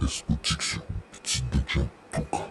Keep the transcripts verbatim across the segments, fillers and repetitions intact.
Production, pitit Bèdjan, Toukan.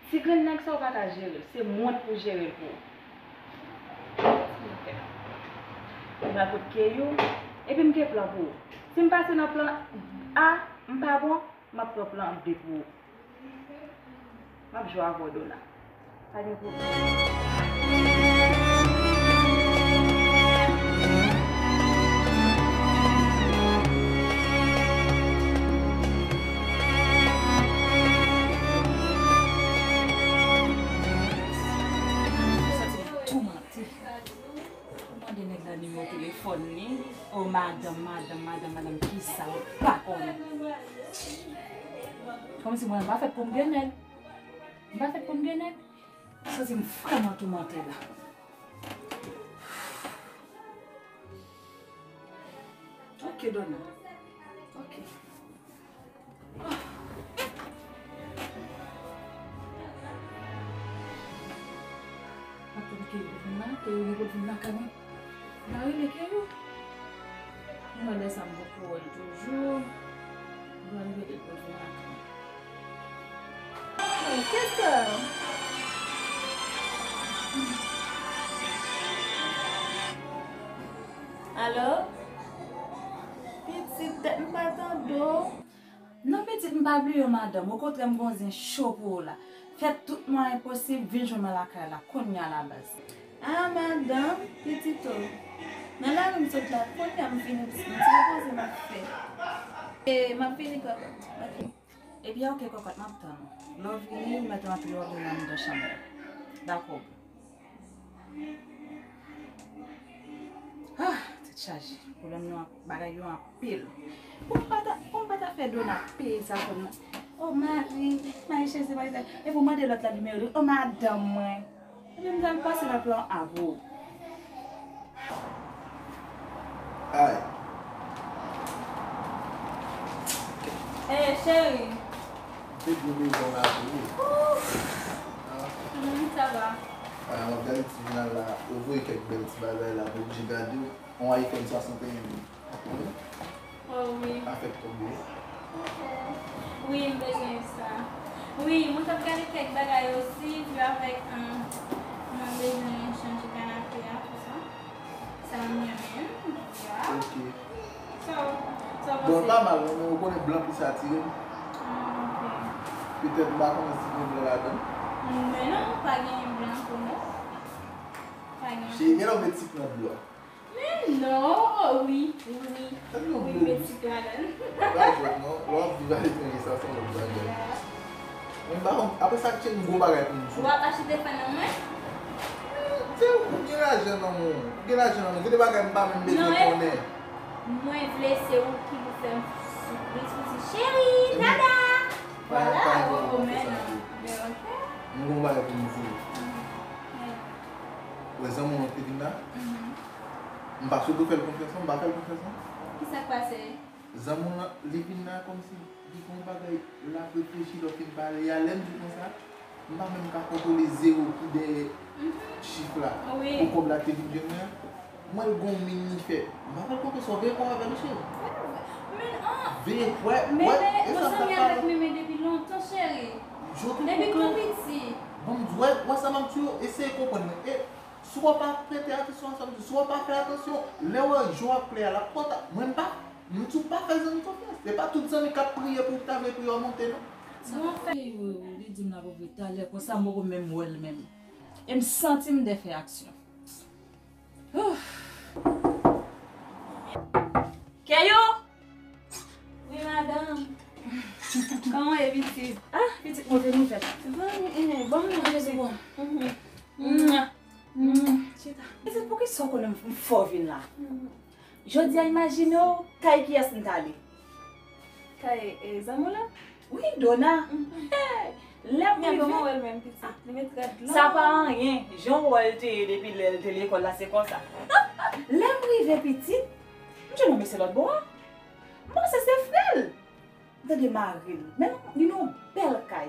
Ti grenn nèg sa ou pa ka jere l, se mwen k pou jere l pou ou. M pral kot Keyou, epi m gen plan pou ou. Si m pase nan plan A, m pa bon, m ap pran plan B pou ou. M ap jwe avè w, Dona. Pa gen pwoblèm. Ou mande nèg la nimewo telefòn li. O madanm, madanm, madanm, madanm, kisa ou pa konnen? Kòmsi mwen, m pa fèt pou m gen nèg. M pa fèt pou m gen nèg. M santi m vrèman toumante la. Ok, Dona. Ok. Atann Keyou vin la, Keyou gen pou l vin lakay mwen. M a rele Keyou. M wè lè sa m poko wè l toujou. M pral rele l pou l vin lakay mwen. Hey, Kester! Alo? Pitit tèt, m pa tande w. Non, pitit, m pa bliye w, madanm. Okontrè, m gon zen cho pou ou la. Fè tout mwayen posib, vin jwenn mwen lakay la, kounye a la, baz. Ah, madanm, pitit o. Nan lari m sot la, kounye a m vini, m ti repoze m ap fè. E, m ap vini, kòkòt. Ok. Ebyen, ok, kòkòt, m ap tann ou. Lè w vini, ou mèt rantre, w ap vin anndan chanm nan. Dakò, boo. Ah, tèt chaje. Pwoblèm yo, bagay yo anpil. Pou m pa ta, pou m pa ta fè Dona peye sa pou mwen. O mari, mari chèze, mari chèze. Epi w mande lòt la nimewo li. O madanm mwen. Epi m pral pase nan plan A pou ou. Ay. Eh, cheri. Se gwo bezwen la tou wi. Hmm, sa va. Ah, m ap gade ti jounal la, yo voye kèk bèl ti bagay la, m oblije gade. On iPhone swasanteyen mil. Oh wi. Afèk tonbe. Wi, m bezwen sa. Wi, mwen t ap gade kèk bagay osi, vye avèk, um, mwen bezwen chanje kanape a, pou sa. Sa m renmen, ya. Ok. So, so, bon, pa mal, non, men ou konnen blan plis atire m. Ah, ok. Petèt m pa konnen si gen blan ladan. Men non, pa genyen blan pou nou. Pa genyen. Cheri, gen lè w met sik nan dlo a. Men non, wi, wi, wi, met sik ladan. Pa jwèt non, lè w ap viv aletranje, sa se yon lòt bagay. Ya. Men m pa konn, apre sa, ki gwo bagay pou m di w? W ap achte fè nan mwen? Se ou gen lajan nan men w, ou gen lajan nan men w, gen de bagay m pa menm bezwen konnen. Non, e mwen vle se ou ki pou fè m sipriz pou di, cheri, tada! Vwala, o, o, men non. Men ok. M gon bagay pou m di w. Mhm. Wè zanmi w lan te vin la? Mhm. M pa sot fè l konfyans non, m pa fè l konfyans non. Ki sa k pase? Zanmi w lan, li vin la kòmsi li gon bagay l ap reflechi lè w fin pale a. Lè m di w konsa, m pa menm ka kontwole zewo ki dèyè chif la. Wi. Pou kòb la te vin jwenn mwen an, m wè l gon min li fè. M pa fè l konfyans, w ap veye kò w avè l, cheri. Men, ah. Veye, wè, men, wè, men, e sa m t ap pale. Mwen sanble avèk Meme depi lontan, cheri. Depi tou piti. Bon, wè, wè sa m ap di w, eseye konprann mwen. E, si w pa prete atansyon a sa m di, si w pa fè atansyon, lè w wè je w ap klè a, l ap pòte, mwen m pa, m di w pa fè zanmi konfyans. Se pa tout zanmi k ap priye pou w ta vle priye w monte, non. Sa pa fè yo, yo, li di m la pou vre talè, konsa m poko menm wè l menm. E m santi m dè fè aksyon. Ouf. Poukisa w konnen m fò vin la? Jodi a, imajine w, kay kiyès m t ale? Kay, e, zanmi w la? Wi, Dona. Hey! Lè m rive, kòman w wè l menm, pitit? Li met rad lan. Sa pa anyen. Jan w wè l te ye depi lè l te lekòl la, se konsa. Lè m rive, pitit, m jwenn yon mesye lòt bò a. M panse se frè l. M tande mari l. Men non, li nan yon bèl kay.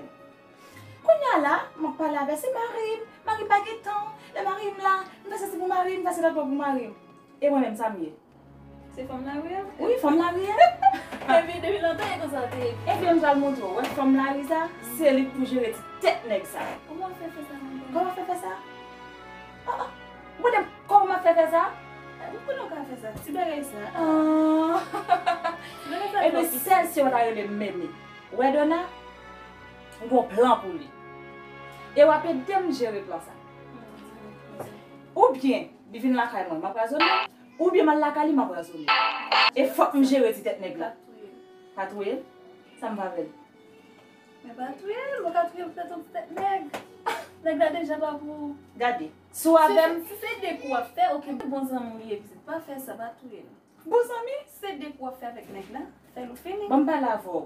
Kounye a la, m ap pale avè l, se mari m. Mari m pa gen tan. Lè mari m la, m fè sesi pou mari m, m fè sesi pou mari m. E mwen menm, sa m ye? Se fanm lari a? Wi, fanm lari a. Depi, depi lontan, e konsa te ye. Ebyen, m pral montre w. Wè fanm lari sa, se li k pou jere ti tèt nèg sa. Kòman w fè fè sa, manman? Kòman w fè fè sa? Ah, ah. Ou konnen kòman m ap fè fè sa? M konnen w ka fè sa. Ti bagay sa. Ah. Ti bagay sa twò piti. Ebyen, sèl si w ta rele m Meme. Wè, Dona, m gon plan pou li. E w ap ede m jere plan sa. Oubyen, li vin lakay mwen, m anpwazonnen l. Oubyen m al lakay li, m anpwazonnen l. E fòk m jere ti tèt nèg la. Pa touye l. Pa touye l? Sa m fè avè l? Men pa touye l, ou ka touye l poutèt yon ti tèt nèg. Nèg la deja pa pou ou. Gade, si w avè m. Si, si se de kou w ap fè, oke, bon zanmi w li ye, pitit, pa fè sa, pa touye l. Bon zanmi? Si se de kou w ap fè avèk nèg la, fè l ou fini. Ban m pale avè w.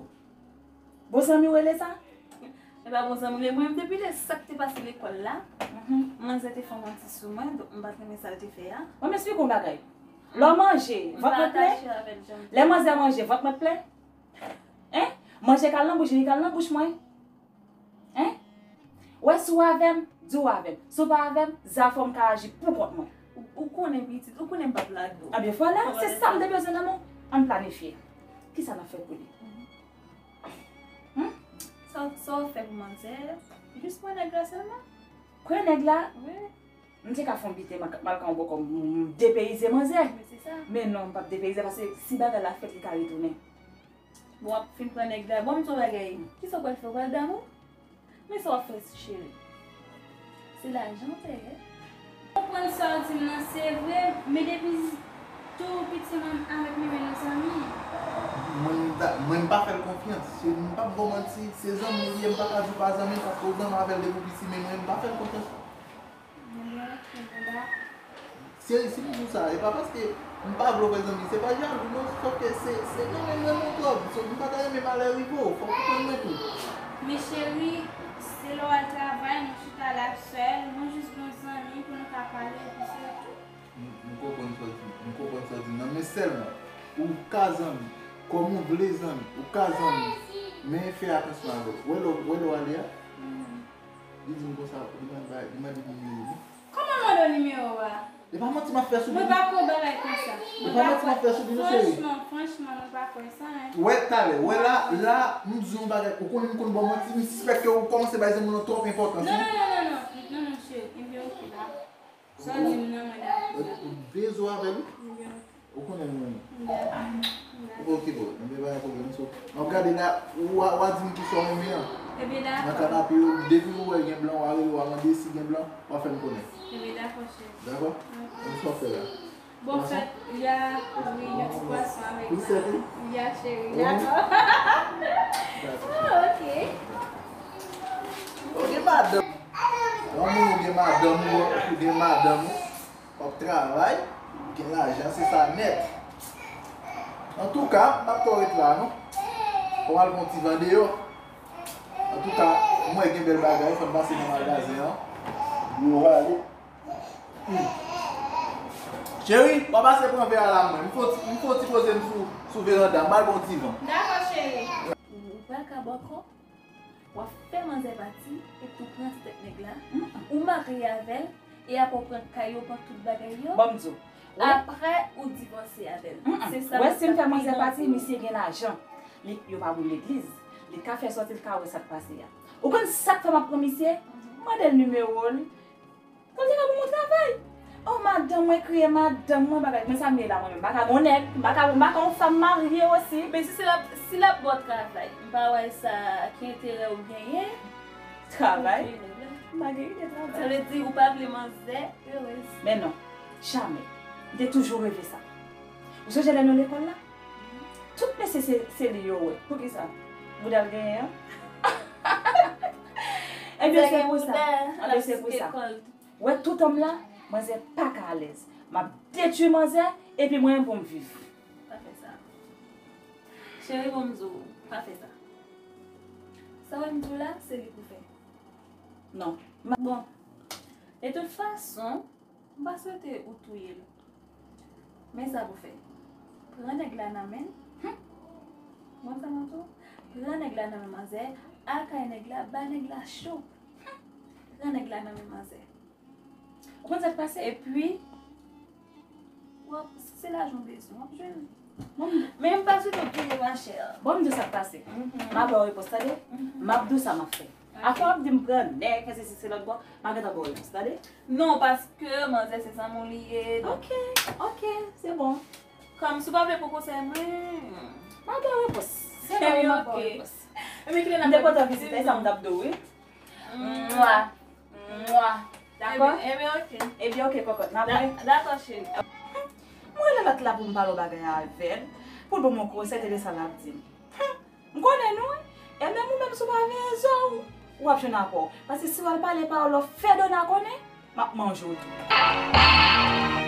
Bon zanmi w rele sa? E pa bon zanmi, men mwen menm depi lè sa k te pase lekòl la, manzè te fè yon manti sou mwen, donk m pa t renmen sa l te fè a. Ban m esplike w yon bagay. Lè w manje, vant mwen plen? Lè manzè manje, vant mwen plen? Hein? Manje k al nan bouch li, li k al nan bouch mwen? Hein? Wè, si w avè m, di w avè m. Si w pa avè m, zafè w m ka aji pou kont mwen. Ou, ou konnen pitit, ou konnen m p ap lage w. Anben vwala, se sa m te bezwen nan men w. Ann planifye. Kisa n ap fè pou li? Hmm? Sa, sa w fè pou manzè? Jis pran nèg la sèlman? Pran nèg la? Wi. M te ka fè yon biten, m al, m al ka yon bòkò, m, m depeyize manzè. Men se sa. Men non, m p ap depeyize paske si bagay la fèt, li ka retounen. Bon, w ap fin pran nèg la. Bon, m di w yon bagay. Kisa w pral fè? W pral damou? Men sa w ap fè, cheri? Se lajan w te ye. M konprann sa w di m nan, se vre, men depi tou piti mwen avèk Meme nou zanmi. Mwen, m ta, mwen, m pa fè l konfyans. Se, m p ap ba w manti, se zanmi w li ye, m pa ka di w pa zanmi, paske w zanmi avè l depi w piti, men mwen, m pa fè l konfyans. Mwen la, mwen la. Cheri, si m di w sa, e pa paske m pa vle w fè zanmi, se pa jalou, non, sòf ke se, se nan men m renmen w twòp. So, m pa ta renmen malè rive w, fòk ou konprann mwen tou. Men cheri, se lè w al travay, nou chita la sèl, mwen jis gon zanmi pou nou ka pale, epi se tou. M, m konprann sa w di, m konprann sa w di, non, men sèlman, ou ka zanmi, kòm ou vle zanmi, ou ka zanmi, men fè atansyon avè w. Wè lè w, wè lè w ale a? Li di m konsa, li mande, li mande nimewo m. Kòman l mande w nimewo a? E pa manti m ap fè sou li. Mwen pa kwè bagay konsa. E pa manti m ap fè sou li, non, cheri. Franchman, franchman, mwen pa kwè sa, en. Wè, talè, wè la, la, m di yon bagay, ou konnen m konn ba w manti, m sispèk ke ou kòmanse bay zanmi w lan twòp enpòtans, wi. Non, non, non, non, non, non, non, cheri, ebyen, oke, la. Sa w di m nan, mwen dakò. Ou dezo avè l, wi. Ou konnen mwen. Ok, bro. Enben, pa gen pwoblèm. So, m ap gade la, ou a, ou a di m kisa w renmen an. Nan kanape yo, depi ou wè gen blan, ou a rele, ou a mande si gen blan, ou a fè m konnen. Dakò? Bon, sa w fè la? Bon, fèt, y a, wi, yon ti pwason avèk sa. Ya, cheri, dakò. Oh, ok. Ok, madanm. Yon moun ou gen madanm ou, ou gen madanm ou, w ap travay, gen lajan, se sa nèt. Antouka, m p ap twò ret la non. Fò m al pran ti van deyò. Antouka, m wè gen bèl bagay, fò n pase nan magazen an. Yo ale. Hmm. Cheri, w a pase pran vè a la mwen. M fè yon ti, m fè yon ti poze m sou, sou veranda, m al pran yon ti van. Dakò, cheri. Ou pral ka bòkò? W ap fè manzè pati, epi tou pran ti tèt nèg la, ou marye avè l, e apre w pran kay yo, pran tout bagay yo. Ban m di w. Apre, ou divòse avè l. Se sa. Wè, si m fè manzè pati, misye gen lajan. Li, yo pa moun legliz. Li ka fè sòti, li ka wè sa k pase a. Ou konn sa k fè m ap pran misye? M mande l nimewo l. Pou l te ka ban m yon travay. Oh, madanm mwen kriye, madanm mwen bagay. Mwen sa m ye la mwen menm. M pa ka gon nèg, m pa ka, m pa ka yon fanm marye osi. Men si se l ap, si l ap ba w travay, m pa wè sa ki enterè ou genyen. Travay? M pa gen ide travay. Sa vle di ou pa vle manzè erez. Men non, jamè. M te toujou reve sa. Ou sonje lè nou lekòl la? Tout mesye se, se li yo wè. Poukisa? Bouda l genyen an? Ebyen, se pou sa. Ebyen, se pou sa. Wè tout òm la, Manzè pa ka alèz. M ap detwi manzè, epi mwen menm pou m viv. Pa fè sa. Cheri, bon, m di w, pa fè sa. Sa w wè m di w la, se li pou fè. Non. M ap bon. De tout fason, m pa swete ou touye l. Men sa pou fè. Pran nèg la nan men l. Hum. Bon, sa m ap di w. Pran nèg la nan men manzè. Al kay nèg la, ba nèg la cho. Hum. Pran nèg la nan men manzè. Ou konn sa k pase? Epi, w ap, si se lajan w bezwen, w ap jwenn. Men m pa swete w touye, machè. Bon, m di w sa k pase. M ap ba w repons, tande? M ap di w sa m ap fè. Afè w ap di m pran nèg, fè sesi, se lòt bò, m ap gentan ba w repons, tande? Non, paske manzè se zanmi w li ye. Ok, ok, se bon. Kòm si w pa vle pran konsèy mwen. M ap ba w repons. Se lè m ap ba w repons. Ebyen, kilè n M ap te kontan vizite, sa m t ap di w, wi. Mwa. Mwa. Dakò? Ebyen, ok. Ebyen, ok, kòkòt, n ap wè. Da- Dakò, cheri. M rele lòt la pou m pale yon bagay avè l, pou l ban m yon konsèy, tande sa l ap di m. Hum, m konnen nou, wi. Ebyen, ou menm, si w pa veye zo w, w ap jwenn apre w. Paske si w al pale pawòl, w fè Dona konnen, m ap manje w tou.